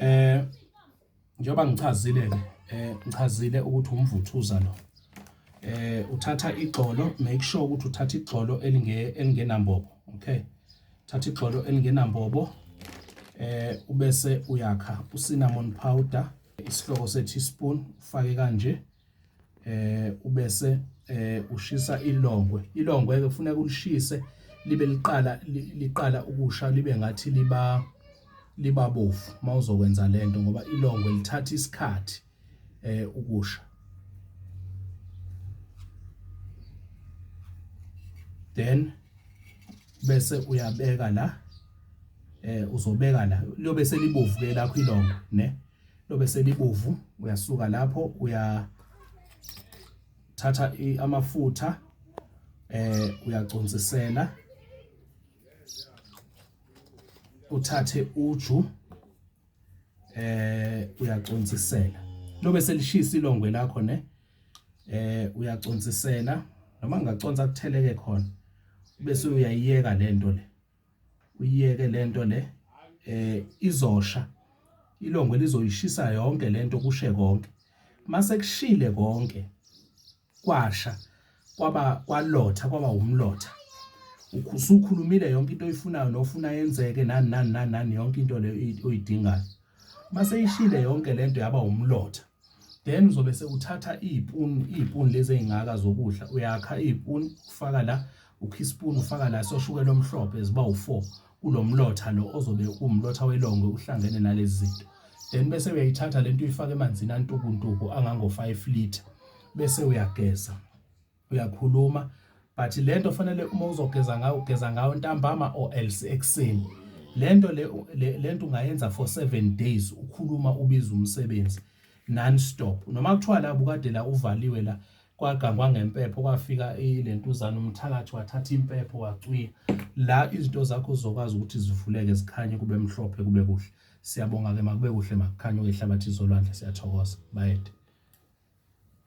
Eh njengoba ngichazile ke ngichazile ukuthi umvuthuza lo. Uthatha igxolo, make sure ukuthi uthatha igxolo elingenambobo, okay? Thatha igxolo elingenambobo ubese uyakha u-cinnamon powder, isihloko se-teaspoon ufake kanje. Ubese ushisa ilongwe. Ilongwe ke kufuneka ulishise libe liqala liqala ukusha libe ngathi liba bovu mawuzokwenza lento, ngoba ilongwe lithatha isikhathi ukusha. Then bese uyabeka la, uzobeka la liyobe selibovu ke lakho ilongwe ne, lobe selibovu. Uyasuka lapho uyathatha amafutha uyaconsisela, uthathe uju uyaconsisela, lobe selishisa ilongwe lakho ne, uyaconsisela noma ungaconsa kutheleke khona, bese uyayiyeka lento le, uyiyeke lento le izosha ilongwe lizoyishisa yonke lento, kushe konke. Mase kushile konke kwasha kwaba kwalotha kwaba umlotha, usukhulumile yonke into oyifunayo nofuna yenzeke nani nani nani nani, yonke into le oyidingayo. Mase ishile yonke lento yaba umlotha, then uzobe sewuthatha iy'puni lezi ey'ngaka zokudla, uyakha iy'puni ufaka la, ukha isipuni ufaka la soshukela omhlophe, ziba u-4 kulo mlotha lo ozobe uwumlotha welongwe uhlangene nalezi zinto. Then bese uyayithatha lento uyifake emanzini antukuntuku angango-5 litre, bese uyageza uyakhuluma. But lento fanele uma uzogeza ngayo ugeza ngayo ntambama or else ekuseni. Lento lento ungayenza for 7 days ukhuluma ubiza umsebenzi non stop. Noma kuthiwa la bukade la uvaliwe la kwagangwa ngempepho, kwafika ilentuzana umthakathi wathatha impepho wacwiya la, izinto zakho zizokwazi ukuthi zivuleke zikhanye kube mhlophe kube kuhle. Siyabonga ke, makube kuhle, makukhanye kwehlabathi zolwandle. Siyathokoza, bayede.